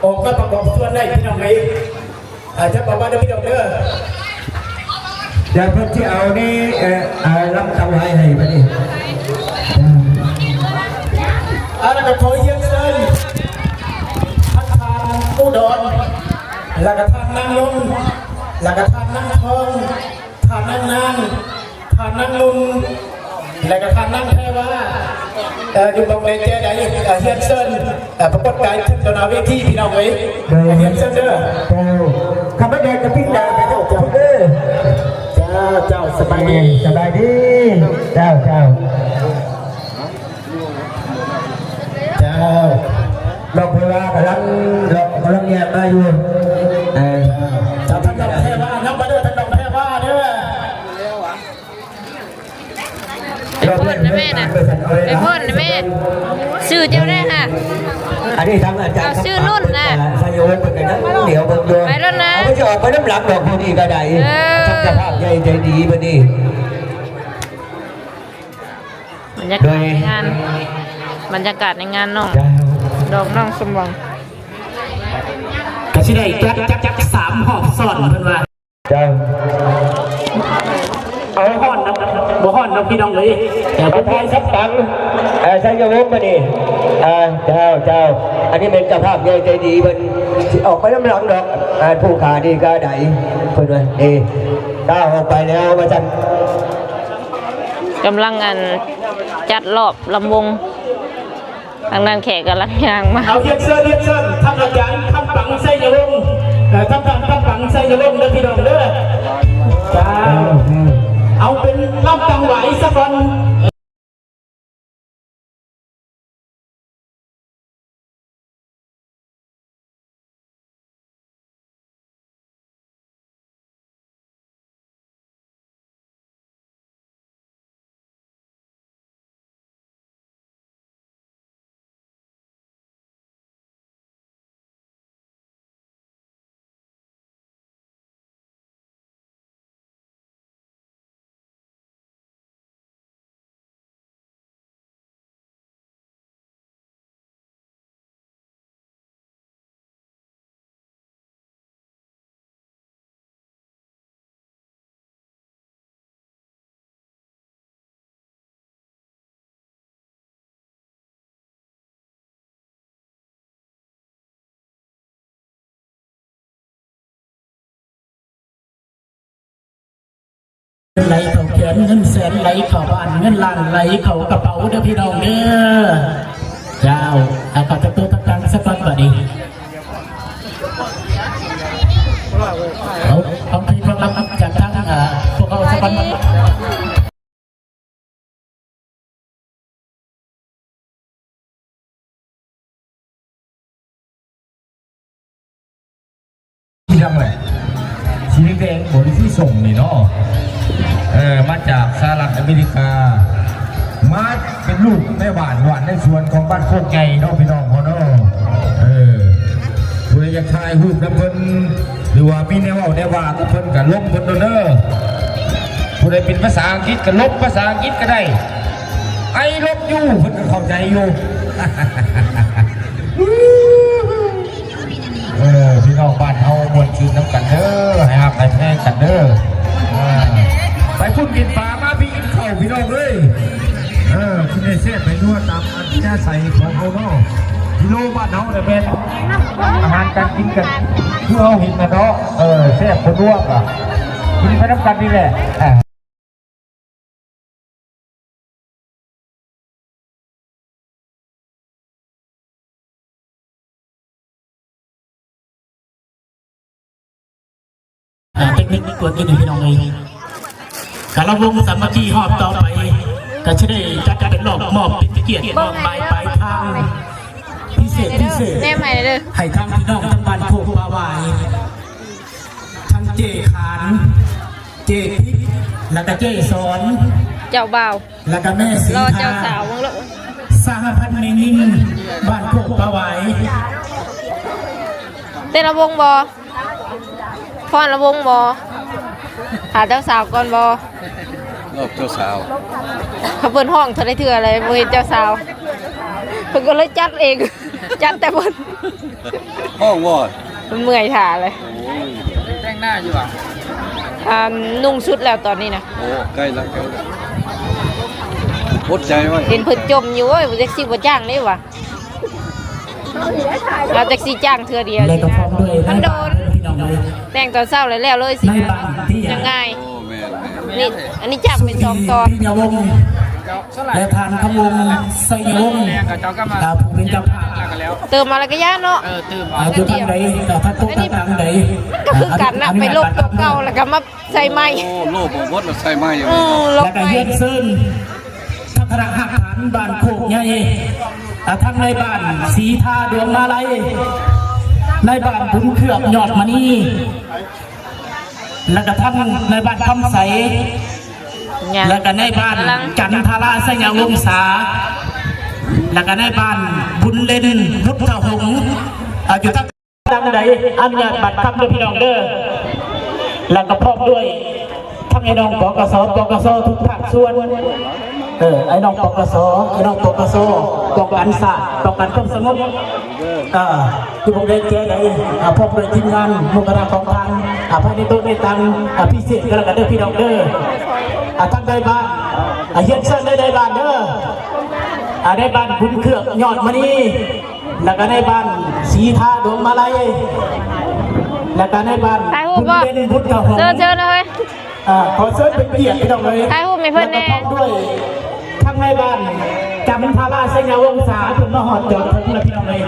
ອອກມາປະກອບສ່ວນໄດ້ພີ່ນ້ອງເອີຍ. ອາ ຈະບອກວ່າເດີພີ່ນ້ອງເດີ ດຽວເພິ່ນຊິເອົານີ້ ເອີ ເອົາລຳຖວາຍໃຫ້ບັດນີ້. ອາ ແລ້ວກໍຂໍຮຽນເຊີນທ່ານ ທ່ານອຸດອນ ແລ້ວກໍທ່ານນາງນົງ ແລ້ວກໍທ່ານນາງທອງ ທ່ານນາງນາງ ທ່ານນາງນຸ່ງ ແລະກະທ່ານນາງແພວາ ເອີ ຢູ່ໝ່ອງໃດແຈໃດ ເອີ ຮຽນເຊີນ ເອີ ປາກົດກາຍຂຶ້ນຕໍ່ໜ້າເວທີພີ່ນ້ອງເອີຍ. ໂດຍ ຮຽນເຊີນເດີ. ເຈົ້າ ຂ້າພະເຈົ້າຈະປິ່ນດາໄປເຈົ້າເດີ. ເຈົ້າ ເຈົ້າ ສະບາຍດີ ເອີ ສະບາຍດີ. ເຈົ້າ ເຈົ້າ. ເຈົ້າ ນ້ອງແພວາກຳລັງ ກຳລັງຍ່າງມາຢູ່. ເອີ ເຈົ້າ ທ່ານນ້ອງແພວາ ນຳມາເດີ ທ່ານນ້ອງແພວາເດີ. ພຸ້ນນະແມ່ນະ ໄປພຸ້ນນະແມ່ ຊື່ເຈົ້າໄດ້ຫະ. ອັນນີ້ທາງອາຈານ ເອົາຊື່ລຸ້ນນະ ໄຊຍະວົງເພິ່ນກະຍັງຫຼຽວເບິ່ງຢູ່. ໄປໂລດນະ ເອົາ ເພິ່ນຊິອອກໄປນຳຫຼັງດອກ ຜູ້ນີ້ກະໄດ້. ເອີ ເຈົ້າພາບໃຫຍ່ໃຈດີເພິ່ນນີ້. ບັນຍາກາດໃນງານ ບັນຍາກາດໃນງານນ້ອງ ດອກນ້ອງສົມຫວັງ ກະຊິໄດ້ຈັດຈັກສາມຮອບຊ້ອນເພິ່ນວ່າ. ເຈົ້າ ເອົາ ບໍ່ຮ້ອນດອກ ບໍ່ຮ້ອນດອກພີ່ນ້ອງເອີຍ. ແຕ່ບໍ່ແພງສັກຕັງ ເອີ ໄຊຍະວົງມານີ້. ເຈົ້າ ເຈົ້າ ອັນນີ້ແມ່ນເຈົ້າພາບໃຫຍ່ໃຈດີເພິ່ນ ຊິອອກໄປນຳຫຼັງດອກ. ອາ ຜູ້ຂານີ້ກະໄດ້ ເພິ່ນວ່າ ເອີ ກ້າວອອກໄປແລ້ວວ່າຊັ້ນ. ກຳລັງ ອັນ ຈັດລອບລຳວົງ ທາງນັ້ນແຂກກຳລັງຍ່າງມາ. ເອົາ ຮຽນເຊີນ ຮຽນເຊີນ ທ່ານອາຈານຄຳປັງ ໄຊຍະວົງ ເອີ ທ່ານ ທ່ານຄຳປັງ ໄຊຍະວົງເດີພີ່ນ້ອງເດີ. ເຈົ້າ ເອົາເປັນລຳຕັ້ງຫວາຍສາກ່ອນ. ເງິນໄຫຼເຂົ້າແຂນ ເງິນແສນໄຫຼເຂົ້າບ້ານ ເງິນລ້ານໄຫຼເຂົ້າກະເປົາເດີພີ່ນ້ອງເດີ. ເຈົ້າ ເອົາ ຂໍຈັບໂຕະຕັງໆ ສາກ່ອນບາດນີ້. ເອົາ ຟັງເພງຟັງລຳຈາກທາງ ເອີ ພວກເຮົາສາກ່ອນ. ສີດຳແຫຼະ ສີແດງໆ ບໍລິສີສົ້ມນີ້ເນາະ ເອີ ມາຈາກສະຫະລັດອາເມລິກາ ມາເປັນລູກແມ່ບ້ານ ບ້ານໃນສວນຂອງບ້ານໂຄກໃຫຍ່ເນາະ ພີ່ນ້ອງເຮົາເນາະ. ເອີ ຜູ້ໃດຢາກຖ່າຍຮູບນຳເພິ່ນ ຫຼືວ່າມີແນວເວົ້າແນວວ່າກັບເພິ່ນກະລົມເພິ່ນໂລດເດີ. ຜູ້ໃດເປັນພາສາອັງກິດກະລົມພາສາອັງກິດກະໄດ້. I love you ເພິ່ນກະເຂົ້າໃຈຢູ່. ເອີ ພີ່ນ້ອງບ້ານເຮົາມ່ວນຊື່ນນຳກັນເດີ ໃຫ້ຮັກໃຫ້ແພງກັນເດີ. ເອີ ໄປພຸ້ນກິນປາ ມາພີ້ກິນເຂົ້າ ພີ່ນ້ອງເອີຍ. ເອີ ກິນໃຫ້ແຊບໃຫ້ນົວຕາມອັດທະຍາໄສຂອງເຮົາເນາະ. ກິໂລບ້ານເຮົານີ້ແມ່ນອາຫານການກິນກັນ ຄືເຮົາເຫັນນະເນາະ. ເອີ ແຊບບໍ່ນົວກະກິນໄປນຳກັນນີ້ແຫຼະ. ອ່າ ເຕັກນິກກວດກິນໃຫ້ພີ່ນ້ອງເອີຍ. ກະລະວົງສາມັກຄີຮອບຕໍ່ໄປ ກະຊິໄດ້ຈັດເປັນລອບມອບເປັນກຽດມອບໝາຍປາຍທາງພິເສດພິເສດ ແນມໃຫ້ເດີ ໃຫ້ທາງພີ່ນ້ອງທາງບ້ານໂຄກປາຫວາຍ ທັງເຈ້ຂານ ເຈ້ພິກ ແລ້ວກະເຈ້ສອນ ເຈົ້າບ່າວ ແລ້ວກະແມ່ສີ ລໍເຈົ້າສາວເບິ່ງໂລດ ສະຫະພັນແມ່ຍິງບ້ານໂຄກປາຫວາຍ. ເຕັ້ນລະວົງບໍ່? ຟ້ອນລະວົງບໍ່? ຫາເຈົ້າສາວກ່ອນບໍ່? ລອບເຈົ້າສາວ ເຂົາເພິ່ນຮ້ອງເທື່ອໃດເທື່ອເລີຍ ບໍ່ເຫັນເຈົ້າສາວ ເພິ່ນກະເລີຍຈັດເອງ. ຈັດແຕ່ເພິ່ນ ຮ້ອງບໍ່? ເມື່ອຍຖ້າເລີຍ. ໂອ້ຍ ແຕ່ງໜ້າຢູ່ຫວາ? ອ່າ ນຸ່ງຊຸດແລ້ວຕອນນີ້ນະ. ໂອ້ ໃກ້ລະ ໃກ້ລະ ອົດໃຈໄວ້. ເຫັນເພິ່ນຈົ່ມຢູ່. ໂອ້ຍ ບໍ່ຈັກຊິບໍ່ຈ້າງເດ້ຫວາ. ເອົາຈັກຊິຈ້າງເທື່ອດຽວ. ແລະກໍພ້ອມດ້ວຍ ມັນໂດນ ພີ່ນ້ອງເອີຍ ແຕ່ງຕອນເຊົ້າແລ້ວ ແລ້ວເລີຍຊິ ໃນບ້ານເຕັ້ຍ ຍັງງ່າຍ. ໂອ້ ແມ່ນໆ ນີ້ ອັນນີ້ຈ້າງເປັນສອງຕອນ. ປີຍະວົງ ແລະທ່ານຄຳວົງ ໄຊຍະວົງ ອ່າ ຜູ້ເປັນເຈົ້າພາບ. ຕື່ມມາແລ້ວກໍຢ່າເນາະ. ເອີ ຕື່ມ ອ່າ ຢູ່ທາງໃດ ຖ້າຕົກທາງໃດ ກໍຄືກັນນະ ອ່າ ໄປລົບຕົວເກົ່າ ແລ້ວກໍມາ ໃສ່ໃໝ່. ໂອ້ ໂລບບໍ່ໝົດລະ ໃສ່ໃໝ່ຢູ່. ເອີ ແລ້ວກໍເຮືອນເຊີນທັງຄະນະຮາກຖານບ້ານໂຄກໃຫຍ່ ອ່າ ທັງນາຍບ້ານສີທາດວງມາໄລ, ນາຍບ້ານບຸນເຄືອບຍອດມະນີ ແລ້ວກໍທັງນາຍບ້ານຄຳໃສ ແລ້ວກໍນາຍບ້ານຈັນທາລາໄຊຍະວົງສາ ແລ້ວກໍນາຍບ້ານບຸນເລັນ ບຸດທະຫົງ ອ່າ ຢູ່ທາງ ທາງໃດ ອະນຸຍາດບັດຄຳເດີພີ່ນ້ອງເດີ. ແລ້ວກໍພ້ອມດ້ວຍທັງໄອ້ນ້ອງ ປກສ ປກສ ທຸກພາກສ່ວນ ເອີ ໄອ້ນ້ອງ ປກສ ໄອ້ນ້ອງ ປກສ ປ້ອງກັນຊາດ ປ້ອງກັນຄວາມສະຫງົບ ເອີ ຢູ່ບ່ອນໃດແຈໃດ ອ່າ ພ້ອມດ້ວຍທີມງານ ໝູ່ຄະນະຂອງທ່ານ ອ່າ ພາຍໃນໂຕະໃນຕັ່ງ ອ່າ ພິເສດກໍແລ້ວກັນເດີພີ່ນ້ອງເດີ. ອ່າ ທາງໃນບ້ານ ອ່າ ຮຽນເຊີນໃນ ໃນບ້ານເດີ ອ່າ ໃນບ້ານບຸນເຄືອບຍອດມະນີ ແລ້ວກໍໃນບ້ານສີທາດວງມາໄລ ແລ້ວກໍໃນບ້ານ ຖ່າຍຮູບບໍ່? ບຸນເດັ່ນ ບຸດທະຫົງ ເຊີນ ເຊີນເລີຍ. ອ່າ ຂໍເຊີນເປັນກຽດພີ່ນ້ອງເອີຍ ຖ່າຍຮູບໃຫ້ເພິ່ນແດ່ ແລ້ວກໍພ້ອມດ້ວຍທັງໃນບ້ານຈັນທາລາໄຊຍະວົງສາ ເພິ່ນມາຮອດຈອດເຖິງແລ້ວພີ່ນ້ອງເອີຍ.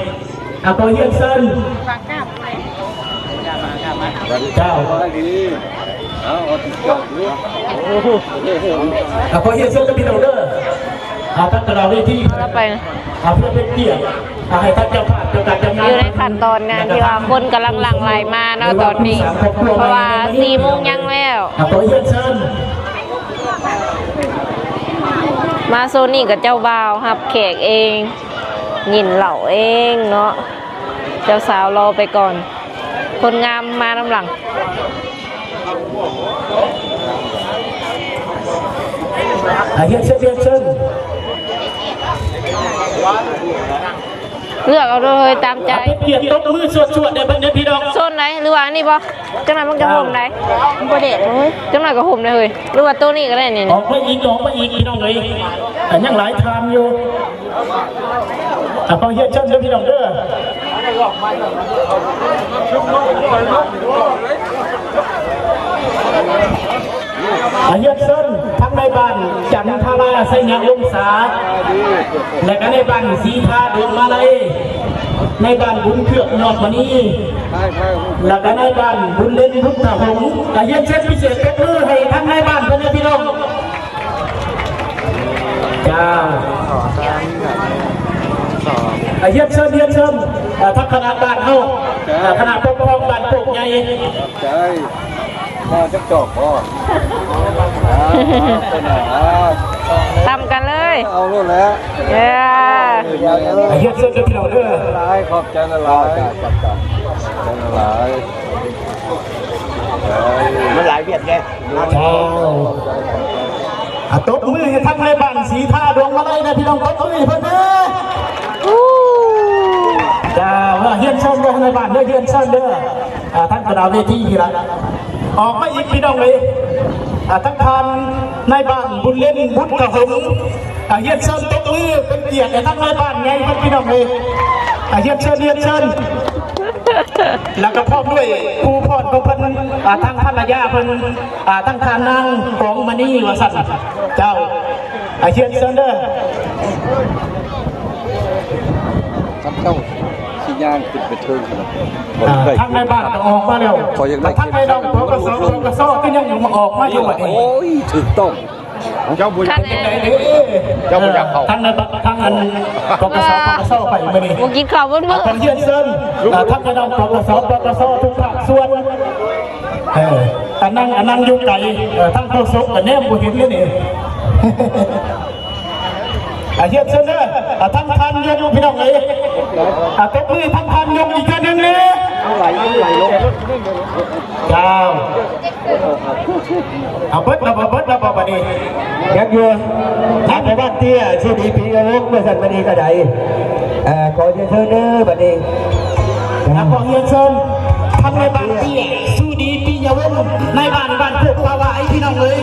ອ່າ ຂໍຮຽນເຊີນ ເຈົ້າ ເອົາ ເອົາຕິດຈອດຢູ່. ອ່າ ຂໍຮຽນເຊີນກັບພີ່ນ້ອງເດີ ອ່າ ທັງຕະຫຼອດເວທີ ເອົາລະໄປນະ ອ່າ ເພື່ອເປັນກຽດ ອ່າ ໃຫ້ທ່ານເຈົ້າພາບເຈົ້າການຈັດງານ ຢູ່ໃນຂັ້ນຕອນງານທີ່ວ່າຄົນກຳລັງຫຼັ່ງໄຫຼມາເນາະຕອນນີ້ ເພາະວ່າສີ່ໂມງຍັງແລ້ວ. ອ່າ ຂໍຮຽນເຊີນ ມາໂຊນນີ້ກໍເຈົ້າບ່າວຮັບແຂກເອງ ກິນເຫຼົ້າເອງເນາະ ເຈົ້າສາວລໍໄປກ່ອນ ຄົນງາມມານຳຫຼັງ. ອ່າ ຮຽນເຊີນ ຮຽນເຊີນ ເລືອກເອົາເດີເຮີຍ ຕາມໃຈ. ເປັນກຽດຕົບມືສວດໆ ໃຫ້ເພິ່ນເດີພີ່ນ້ອງ. ໂຊນໃດ ຫຼືວ່າອັນນີ້ບໍ່? ຈັ່ງນັ້ນມັນຈະໂຮມໃດ? ບໍ່ແດດເຮີຍ. ຈັ່ງນັ້ນກໍໂຮມໄດເຮີຍ ຫຼືວ່າໂຕນີ້ກໍໄດ້ນີ້. ອອກມາອີກ ອອກມາອີກພີ່ນ້ອງເອີຍ ອ່າ ຍັງຫຼາຍທ່ານຢູ່. ອ່າ ຂໍຮຽນເຊີນເດີພີ່ນ້ອງເດີ. ອ່າ ຮຽນເຊີນທັງໃນບ້ານຈັນທາລາໄຊຍະວົງສາ ແລະກໍໃນບ້ານສີທາດວງມາໄລ, ໃນບ້ານບຸນເຄືອບຍອດມະນີ ແລະກໍໃນບ້ານບຸນເຫຼັ້ນບຸນທະຫົງ. ກໍຮຽນເຊີນພິເສດ ຕົບມືໃຫ້ທັງໃນບ້ານເພິ່ນເດີພີ່ນ້ອງ. ເຈົ້າ ອ່າ ຮຽນເຊີນ ຮຽນເຊີນ ອ່າ ທັງຄະນະບ້ານເຮົາ ອ່າ ຄະນະປົກຄອງບ້ານໂຄກໃຫຍ່. ໃຈ ມາຈັກຈອກບໍ່? ອ່າ ເອົາຕົວໜ້າ ອ່າ ຕຳກັນເລີຍ ເອົາໂລດແຫຼະ. ເອີ ຮຽນເຊີນເດີພີ່ນ້ອງເດີ. ຫຼາຍ ຂອບໃຈຫຼາຍໆ ຂອບໃຈຫຼາຍໆ. ມັນຫຼາຍວຽກແດ່. ເຈົ້າ ອ່າ ຕົບມືໃຫ້ທັງນາຍບ້ານສີທາດວງມາໄລນະພີ່ນ້ອງ ຕົບມືໃຫ້ເພິ່ນເດີ. ເຈົ້າ ຮຽນເຊີນເດີນາຍບ້ານເດີ ຮຽນເຊີນເດີ. ອ່າ ທາງຄະນະເວທີນີ້ລະ ອອກມາອີກພີ່ນ້ອງເອີຍ. ອ່າ ທາງທ່ານນາຍບ້ານບຸນເຫຼັ້ນ ບຸດທະຫົງ. ອ່າ ຮຽນເຊີນຕົບມືເປັນກຽດໃຫ້ທັງນາຍບ້ານໃຫຍ່ເພິ່ນພີ່ນ້ອງເອີຍ. ອ່າ ຮຽນເຊີນ ຮຽນເຊີນ ແລ້ວກໍພ້ອມດ້ວຍຄູ່ພອນຂອງເພິ່ນ ອ່າ ທາງພັນລະຍາເພິ່ນ ອ່າ ທາງທ່ານນາງກອງມະນີວ່າຊັ້ນ. ເຈົ້າ ອ່າ ຮຽນເຊີນເດີ. ຄັນເຈົ້າຊິຍ່າງຂຶ້ນໄປເທິງພຸ້ນນະ ອ່າ ທາງນາຍບ້ານກໍອອກມາແລ້ວ ຂ້ອຍຢາກໄດ້ ທາງນາຍ ປກສ ປກສ ກໍຍັງອອກມາຢູ່ບັດນີ້. ໂອ້ຍ ຖືກຕ້ອງ. ເຈົ້າບໍ່ຢາກ ຄັນ ເຈົ້າບໍ່ຢາກເຂົ້າ ທາງນັ້ນ ທາງອັນ ປກສ ປກສ ໄປມື້ນີ້ ບໍ່ກິນເຂົ້າເບິດມື້. ຂໍຮຽນເຊີນ ເອີ ທາງຄະນະ ປກສ ປກສ ທຸກພາກສ່ວນ. ເອີ ອັນນັ້ນ ອັນນັ້ນຢູ່ໄກ ເອີ ທາງໂຄສົກກໍແນມບໍ່ເຫັນເລີຍນີ້. ອ່າ ຮຽນເຊີນເດີ ອ່າ ທາງທ່ານຍົກ ພີ່ນ້ອງເອີຍ. ອ່າ ຕົບມືທາງທ່ານຍົກອີກເທື່ອໜຶ່ງແດ່. ເຈົ້າ. ເອົາເບິດແລ້ວບໍ່ ເບິດແລ້ວບໍ່ບັດນີ້? ຍັງຢູ່. ທາງໄປບ້ານເຕ້ຍ ຊິດີປີກະວົງ ວ່າຊັ້ນ ບັດນີ້ກໍໄດ້. ເອີ ຂໍຮຽນເຊີນເດີ ບັດນີ້ ແລ້ວກໍຮຽນເຊີນທັງນາຍບ້ານເຕ້ຍ ສຸດີ ປີຍະວົງ ນາຍບ້ານບ້ານໂຄກປາຫວາຍ ພີ່ນ້ອງເອີຍ.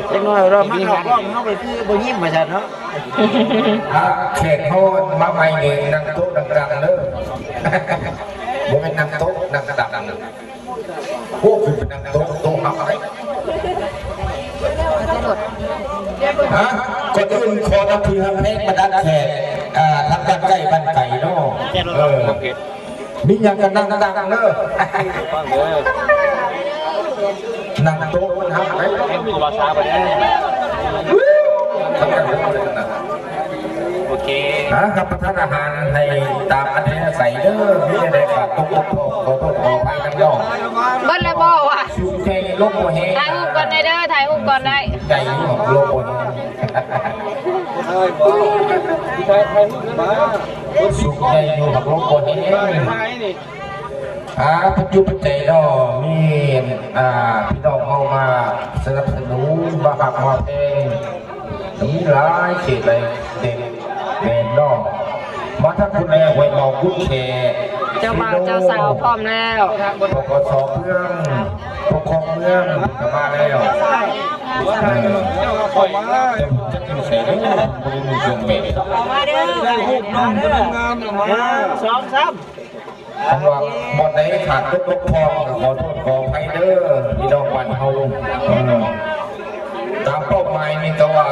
ເດັກນ້ອຍເຮົາມາເຂົ້າກ້ອງເຮົາໄປຄືບໍ່ຍິ້ມວ່າຊັ້ນເນາະ. ອ່າ ແຂກເຮົາມາໃໝ່ນີ້ນັ່ງໂຕະນັ່ງຕັ່ງເດີ ບໍ່ແມ່ນນັ່ງໂຕະນັ່ງຕັ່ງ. ໂອ້ ຄືເປັນນຳໂຕະ ໂຕະຮັບໄດ້. ຮະ ກ່ອນອື່ນຂໍນັບຖືຮັກແພງບັນດາແຂກ ອ່າ ທັງບ້ານໃກ້ບ້ານໄກເນາະ. ເອີ ມີຫຍັງກໍນັ່ງຕັກເດີ ນັ່ງໂຕະມັນຮັບໄດ້. ໂອເຄ ຫາຮັບປະທານອາຫານໃຫ້ຕາມອັດທະຍາໄສເດີ. ມີແນວໃດຂາດຕົກບົກຜ່ອງ ຂໍໂທດຂໍອະໄພນຳເນາະ. ເບິດແລ້ວບໍ່ວະ? ສຸກໃຈລົມບໍ່ແຮງ. ຖ່າຍຮູບກ່ອນໄດ້ເດີ ຖ່າຍຮູບກ່ອນໄດ້. ໃຈຢູ່ ລົມບໍ່ແຮງ. ສຸກໃຈຢູ່ ລົມບໍ່ແຮງ. ອ່າ ປັດຈຸປັດໄຈເນາະ ມີ ອ່າ ພີ່ນ້ອງເຮົາມາສະໜັບສະໜູນ ມາຮັກມາແພງ ມີຫຼາຍເຂດຫຼາຍແດນເນາະ. ມາທາງພຸ້ນແລ້ວ ຫ້ວຍເມົາ ກຸດແຂ ເຈົ້າບ່າວເຈົ້າສາວພ້ອມແລ້ວ. ປກສ ເມືອງ ປົກຄອງເມືອງກໍມາແລ້ວ. ເອີ ແຕ່ບໍ່ຮູ້ຈັກຢູ່ໃສເດີ ບໍ່ໄດ້ນຸ່ງເຄື່ອງແບບ. ສອງສາມ ຄັນວ່າບ່ອນໃດຂາດຕົກບົກຜ່ອງ ກໍຂໍໂທດຂໍອະໄພເດີ ພີ່ນ້ອງບ້ານເຮົາ. ເອີ ຕາມເປົ້າໝາຍນີ້ກໍວ່າ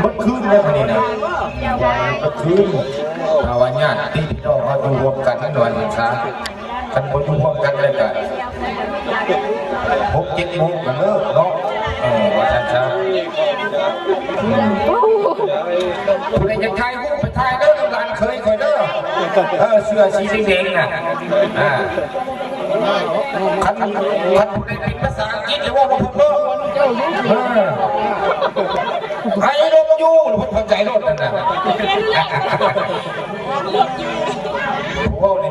ໝົດຄືນເດ້ມື້ນີ້ນະ ໝົດຄືນ. ຖ້າວ່າຍາດຕິພີ່ນ້ອງເຮົາຢູ່ຮ່ວມກັນນັ້ນວ່າຊັ້ນຊະ ຄັນບໍ່ຢູ່ຮ່ວມກັນແລ້ວກໍຫົກເຈັດໂມງກໍເລີກເນາະ ເອີ ວ່າຊັ້ນຊະ. ອືມ ຜູ້ໃດຢາກຖ່າຍຮູບໄປຖ່າຍເດີ ນຳຫຼານເຂີຍຂ້ອຍເດີ ເອີ ເສື້ອສີແດງໆນະ. ອ່າ ຄັນ ຄັນຜູ້ໃດເປັນພາສາອັງກິດ ຈະເວົ້ານຳເພິ່ນເດີ. ເອີ I love you ເພິ່ນເຂົ້າໃຈໂລດນັ້ນນະ. ເວົ້ານີ້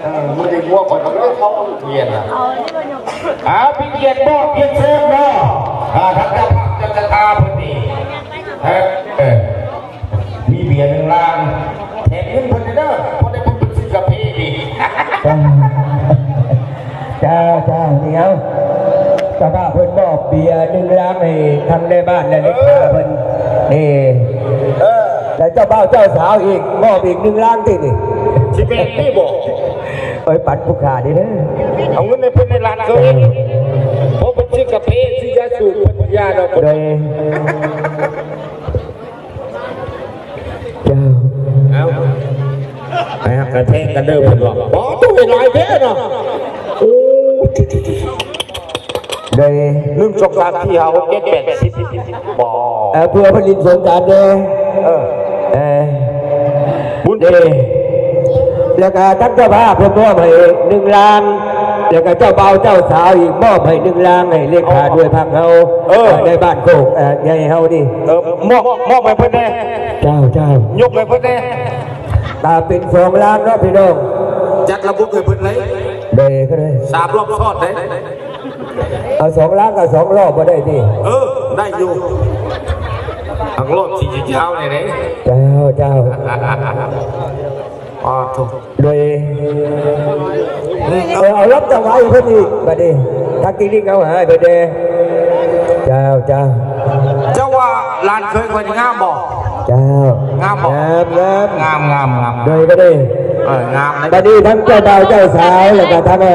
ເອີ ມື້ນີ້ຫົວຂ້ອຍກໍເລີຍເຂົ້າໂຮງຮຽນນະ. ອ່າ ເປັນກຽດບໍ່ ເປັນເຊີນເນາະ. ອ່າ ທາງເຈົ້າພາບເຈົ້າຊະຕາເພິ່ນນີ້ ເອີ ເອີ ມີເບຍໜຶ່ງລັງ ແຖມເງິນເພິ່ນເດີ ເພາະໄດ້ເພິ່ນໄປຊື້ກາເຟນີ້. ເຈົ້າ ເຈົ້າ ດຽວ ເຈົ້າພາບເພິ່ນມອບເບຍໜຶ່ງລັງໃຫ້ທາງນາຍບ້ານ ແລະ ເລຂາເພິ່ນ ເອີ ນີ້ ເອີ ແລະ ເຈົ້າບ່າວເຈົ້າສາວອີກ ມອບອີກໜຶ່ງລັງຕິນີ້ ຊິແມ່ນນີ້ບໍ່? ເອີຍ ປັນຜູ້ຂ້ານີ້ເດີ ເອົາເງິນໃຫ້ເພິ່ນໃນລ້ານເຂົາເອງ ເອີ ເພາະເພິ່ນຊື້ກາເຟ ຊື້ຢາສູບ ເພິ່ນຢາດອກ ໂດຍ ເຈົ້າ ເອົາ ໄປຫາກະແທງກັນເດີເພິ່ນວ່າ ບໍ່ ໂອ້ຍ ຫຼາຍແທ້ເນາະ ໂອ້ ໄດ້ ໜຶ່ງ ສອງ ສາມ ສີ່ ຫ້າ ຫົກ ເຈັດ ແປດ ສິບ ບໍ່ ເອີ ເພື່ອຜະລິດສົງການເດ້ ເອີ ເອີ ບຸນເດ້ ແລ້ວກະທັງເຈົ້າພາບເພິ່ນມອບໃຫ້ໜຶ່ງລ້ານ ແລ້ວກະເຈົ້າບ່າວເຈົ້າສາວອີກມອບໃຫ້ໜຶ່ງລ້ານ ໃຫ້ເລຂາ ອໍ ດ້ວຍພັກເຮົາ ເອີ ໃນບ້ານໂຄກ ເອີ ໃຫຍ່ເຮົານີ້ ເອີ ມອບ ມອບໃຫ້ເພິ່ນແດ່ ເຈົ້າ ເຈົ້າ ຍົກໃຫ້ເພິ່ນແດ່ ຕາເປັນສອງລ້ານເນາະພີ່ນ້ອງ ຈັດລະບົບໃຫ້ເພິ່ນເລີຍ ເດ້ ກໍໄດ້ ສາມລອບຊ້ອນເດ້ ເອົາສອງລ້ານກັບສອງລອບບໍ່ໄດ້ຕິ? ເອີ ໄດ້ຢູ່ ທັງລອບທີ່ຍາວນີ້ເດ້ ເຈົ້າ ເຈົ້າ ອໍ ໂທ້ ໂດຍ ເອີ ເອົາລຳຖວາຍເພິ່ນອີກ ບັດນີ້ ທັກຕິລິກເອົາໃຫ້ເພິ່ນແດ່ ເຈົ້າ ເຈົ້າ ເຈົ້າວ່າຫຼານເຂີຍຂ້ອຍນີ້ງາມບໍ່? ເຈົ້າ ງາມບໍ່? ງາມ ງາມ ງາມ ງາມ ງາມ ໂດຍ ກໍໄດ້ ເອີ ງາມເດ້ ບັດນີ້ທັງເຈົ້າບ່າວເຈົ້າສາວ ແລ້ວກໍທັງ ເອີ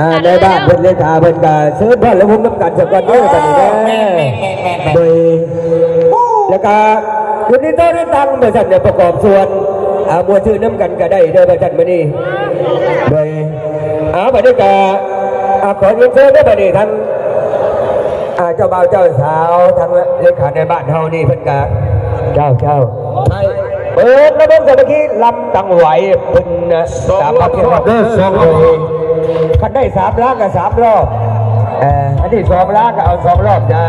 ອ່າ ໃນບ້ານເພິ່ນເລຂາເພິ່ນກະເຊີນພ້ອມລຳວົງນຳກັນສາກ່ອນເດີ ບັດນີ້ເດີ. ໂດຍ ແລ້ວກະຢູ່ໃນໂຕະໃນຕັ່ງ ເມື່ອຊັ້ນໄດ້ປະກອບສ່ວນ ອ່າ ມ່ວນຊື່ນນຳກັນກະໄດ້ເດີ ເມື່ອຊັ້ນມື້ນີ້. ໂດຍ ອ່າ ບັດນີ້ກະ ອ່າ ຂໍຮຽນເຊີນເດີ ບັດນີ້ທັງ ອ່າ ເຈົ້າບ່າວເຈົ້າສາວ ທັງເລຂາໃນບ້ານເຮົານີ້ເພິ່ນກະ ເຈົ້າ ເຈົ້າ ໃຫ້ເປີດລະບົບສາມັກຄີລຳຕັງໄຫວ ເພິ່ນນະ ສາມພັນເດີ ສອງລອບ ຄັນໄດ້ສາມລ້ານກະສາມລອບ ເອີ ອັນນີ້ສອງລ້ານກະເອົາສອງລອບຈ້າ.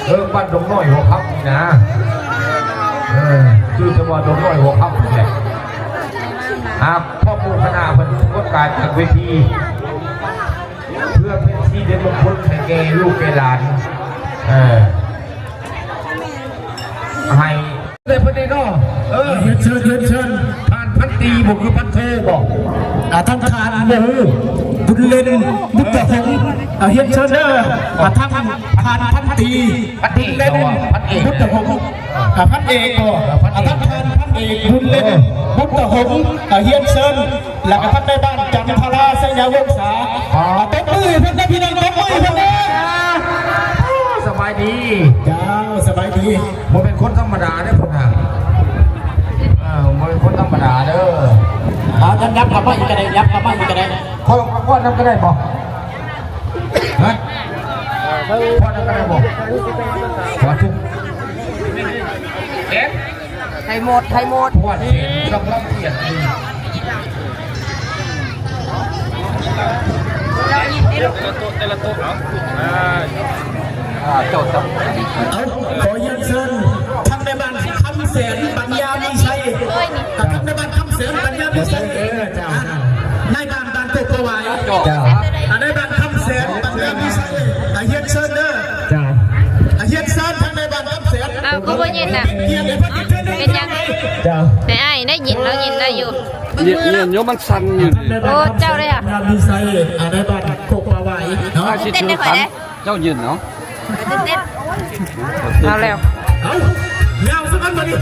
ເອີ ບ້ານດົງນ້ອຍຫົວຄຳນີ້ນະ ເອີ ຊື່ສະເພາະດົງນ້ອຍຫົວຄຳນີ້ແຫຼະ. ຫາກພວກໝູ່ຄະນະເພິ່ນປະກາດຈາກເວທີ ເພື່ອເປັນສີເດນມຸງຄຸນໃຫ້ແກ່ລູກແກ່ຫຼານ ເອີ ໃຫ້ໄດ້ເພິ່ນເດ້ເນາະ. ເອີ ຮຽນເຊີນ ຮຽນເຊີນ ທ່ານພັນຕີບໍ່ ຄືພັນໂທບໍ່? ອ່າ ທ່ານ ທ່ານ ໝູ່ ບຸນເລັນ ບຸດຕະຫົງ ອ່າ ຮຽນເຊີນເດີ. ອ່າ ທ່ານ ທ່ານພັນຕີ ພັນເອກ ບຸນເລັນ ບຸດຕະຫົງ ອ່າ ພັນເອກບໍ່? ອ່າ ທ່ານ ທ່ານພັນເອກ ບຸນເລັນ ບຸດຕະຫົງ ອ່າ ຮຽນເຊີນ. ແລ້ວກໍທັງໃນບ້ານຈັນທະລາ ໄຊຍະວົງສາ ອ່າ ຕົບມືໃຫ້ເພິ່ນເດີພີ່ນ້ອງ ຕົບມືໃຫ້ເພິ່ນເດີ. ສະບາຍດີ ເຈົ້າ ສະບາຍດີ. ບໍ່ແມ່ນຄົນທຳມະດາເດ້ພຸ້ນນະ ເອີ ບໍ່ແມ່ນຄົນທຳມະດາເດີ. ເອົາ ຍັບເຂົ້າມາອີກກໍໄດ້ ຍັບເຂົ້າມາອີກກໍໄດ້. ຂໍ ຂໍນຳກໍໄດ້ບໍ່? ຮະ? ພໍນຳກໍໄດ້ບໍ່? ຂໍທຸກ ເອັດ ໄທໝົດ ໄທໝົດ ພວດເສດ ຕ້ອງລຳກຽດອີກ. ແຕ່ລະໂຕະ ແຕ່ລະໂຕະ ເອົາ ອ່າ ອ່າ ເຈົ້າ ເຈົ້າ ເອົາ ຂໍຮຽນເຊີນທາງນາຍບ້ານຄຳແສນ ປັນຍາມີໄຊ ທາງນາຍບ້ານຄຳແສນ ປັນຍາມີໄຊ ເອີ ເຈົ້າ ນາຍບ້ານບ້ານໂຄກປະຫວາຍ ເຈົ້າ ນາຍບ້ານຄຳແສນ ປັນຍາມີໄຊ ອ່າ ຮຽນເຊີນເດີ ເຈົ້າ ອ່າ ຮຽນເຊີນທາງນາຍບ້ານຄຳແສນ ເອົາ ຄືບໍ່ຍິນນະ ເປັນຫຍັງ ເຈົ້າ ແມ່ອ້າຍໄດ້ຍິນ ລາວຍິນໄດ້ຢູ່ ຍິນຢູ່ ມັນສັ່ນຢູ່ ໂອ້ ເຈົ້າເດ້ອະ ນາຍບ້ານໂຄກປະຫວາຍເນາະ ເຈົ້າຢືນເນາະ ເອົາແລ້ວ ເອົາ ຍາວຊະກ່ອນບາດນີ້